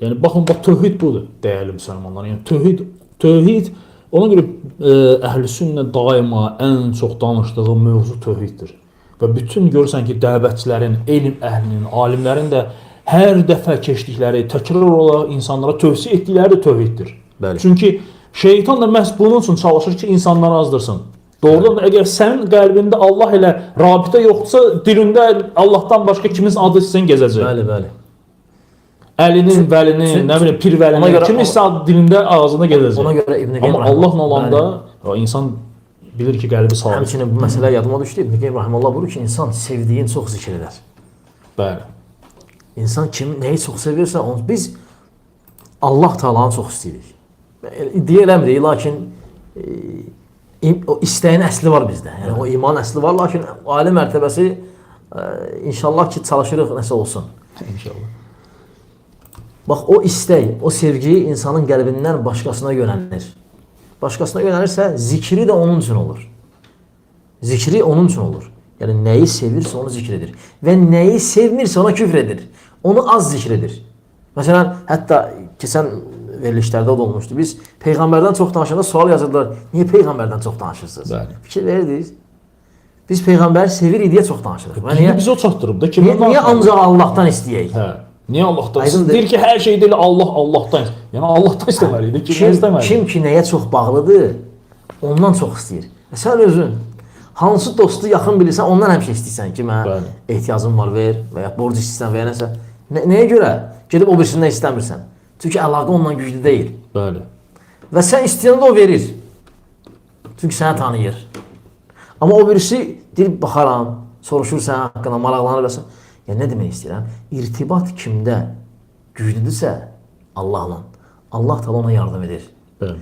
Yəni baxın, bax tövhid budur, dəyərli müsəlmanlar. Yəni tövhid ona görə əhl-i sünnə daima ən çox danışdığı mövzu tövhiddir. Və bütün görürsən ki, dəvətçilərin, elm əhlinin, alimlərin də hər dəfə keçdikləri, təkrar olaraq insanlara tövsiyə etdikləri də tövhiddir. Bəli. Çünki şeytan da məhz bunun üçün çalışır ki, insanları azdırsın. Doğrudan da əgər sənin qəlbində Allah ilə rabitə yoxdursa, dilində Allahdan başqa kiminsə adı istəsən gəzəcək. Bəli, bəli. Əlinin, vəlinin, nə bilim, pir Ona vəlinin, görə- kiminsə adı dilində ağzında gəzəcək. Ona görə İbn Qeym Amma Allahla olanda Bəli. insan bilir ki, qəlbi sabit. Həmçinin bu məsələ yadıma düşdü. İbn Qeym rahimehullah buyurur ki, insan sevdiyini çox zikr edər. Bəli. İnsan kim nəyi çox sevirsə, onu biz Allah Taala'nı çox istəyirik. İddia eləmirik, lakin o istəyin əsli var bizdə. Yəni o iman əsli var, lakin ali mərtəbəsi inşallah ki çalışırıq nəsə olsun. İnşallah. Bax o istək, o sevgi insanın qəlbindən başqasına yönəlir. Başqasına yönəlirsə zikri də onun üçün olur. Zikri onun üçün olur. Yəni nəyi sevirsə onu zikr edir və nəyi sevmirsə ona küfr edir. Onu az zikr edir. Məsələn, hətta keçən verilişlərdə o da olmuşdu. Biz peyğəmbərdən çox danışanda sual yazırdılar. Niyə peyğəmbərdən çox danışırsınız? Bəli. Fikir verirdiniz. Biz peyğəmbəri sevirik deyə çox danışırıq. Və Niyə niyə bizə o çatdırıb da niyə, kimdən niyə danışmalı? ancaq Allahdan istəyək? Hə. Niyə Allahdan? Aydındır. Deyir ki, hər şey deyil Allah Allahdan. Yəni Allahdan istəməliyik, kimdən Kim, istəməliyik? kim ki nəyə çox bağlıdır, ondan çox istəyir. Sən özün hansı dostu yaxın bilirsən, ondan həmişə istəyirsən ki, mənə Bəli. ehtiyacım var, ver və ya borc istəyirsən və ya nəsə. Nəyə görə? Gedib o birisindən istəmirsən. Çünki əlaqə onunla güclü deyil. Bəli. Və sən istəyəndə o verir. Çünki səni tanıyır. Amma o birisi deyir baxaram, soruşur sənin haqqında, maraqlanır və s. Yəni nə demək istəyirəm? İrtibat kimdə güclüdürsə Allahla, Allah Taala ona yardım edir. Bəli.